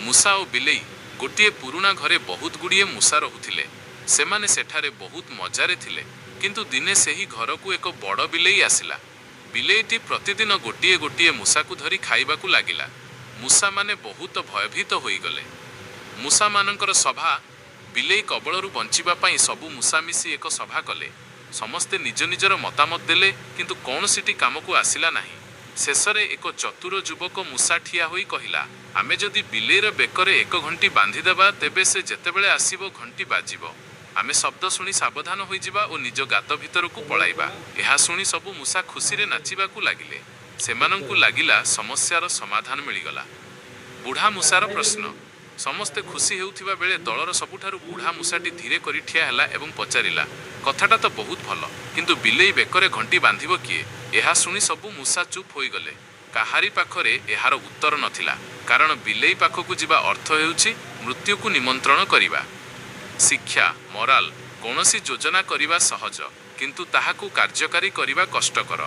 ମୂଷା ଓ ବିଲେଇ ଗୋଟିଏ ପୁରୁଣା ଘରେ ବହୁତଗୁଡ଼ିଏ ମୂଷା ରହୁଥିଲେ। ସେମାନେ ସେଠାରେ ବହୁତ ମଜାରେ ଥିଲେ। କିନ୍ତୁ ଦିନେ ସେହି ଘରକୁ ଏକ ବଡ଼ ବିଲେଇ ଆସିଲା। ବିଲେଇଟି ପ୍ରତିଦିନ ଗୋଟିଏ ଗୋଟିଏ ମୂଷାକୁ ଧରି ଖାଇବାକୁ ଲାଗିଲା। ମୂଷାମାନେ ବହୁତ ଭୟଭୀତ ହୋଇଗଲେ। ମୂଷାମାନଙ୍କର ସଭା ବିଲେଇ କବଳରୁ ବଞ୍ଚିବା ପାଇଁ ସବୁ ମୂଷା ମିଶି ଏକ ସଭା କଲେ। ସମସ୍ତେ ନିଜ ନିଜର ମତାମତ ଦେଲେ, କିନ୍ତୁ କୌଣସିଟି କାମକୁ ଆସିଲା ନାହିଁ। ଶେଷରେ ଏକ ଚତୁର ଯୁବକ ମୂଷା ଠିଆ ହୋଇ କହିଲା, ଆମେ ଯଦି ବିଲେଇର ବେକରେ ଏକ ଘଣ୍ଟି ବାନ୍ଧିଦେବା, ତେବେ ସେ ଯେତେବେଳେ ଆସିବ, ଘଣ୍ଟି ବାଜିବ। ଆମେ ଶବ୍ଦ ଶୁଣି ସାବଧାନ ହୋଇଯିବା ଓ ନିଜ ଗାତ ଭିତରକୁ ପଳାଇବା। ଏହା ଶୁଣି ସବୁ ମୂଷା ଖୁସିରେ ନାଚିବାକୁ ଲାଗିଲେ। ସେମାନଙ୍କୁ ଲାଗିଲା ସମସ୍ୟାର ସମାଧାନ ମିଳିଗଲା। ବୁଢ଼ା ମୂଷାର ପ୍ରଶ୍ନ ସମସ୍ତେ ଖୁସି ହେଉଥିବା ବେଳେ ଦଳର ସବୁଠାରୁ ବୁଢ଼ା ମୂଷାଟି ଧୀରେ କରି ଠିଆ ହେଲା ଏବଂ ପଚାରିଲା, କଥାଟା ତ ବହୁତ ଭଲ, କିନ୍ତୁ ବିଲେଇ ବେକରେ ଘଣ୍ଟି ବାନ୍ଧିବ କିଏ? ଏହା ଶୁଣି ସବୁ ମୂଷା ଚୁପ୍ ହୋଇଗଲେ। କାହାରି ପାଖରେ ଏହାର ଉତ୍ତର ନଥିଲା, କାରଣ ବିଲେଇ ପାଖକୁ ଯିବା ଅର୍ଥ ହେଉଛି ମୃତ୍ୟୁକୁ ନିମନ୍ତ୍ରଣ କରିବା। ଶିକ୍ଷା, Moral, କୌଣସି ଯୋଜନା କରିବା ସହଜ, କିନ୍ତୁ ତାହାକୁ କାର୍ଯ୍ୟକାରୀ କରିବା କଷ୍ଟକର।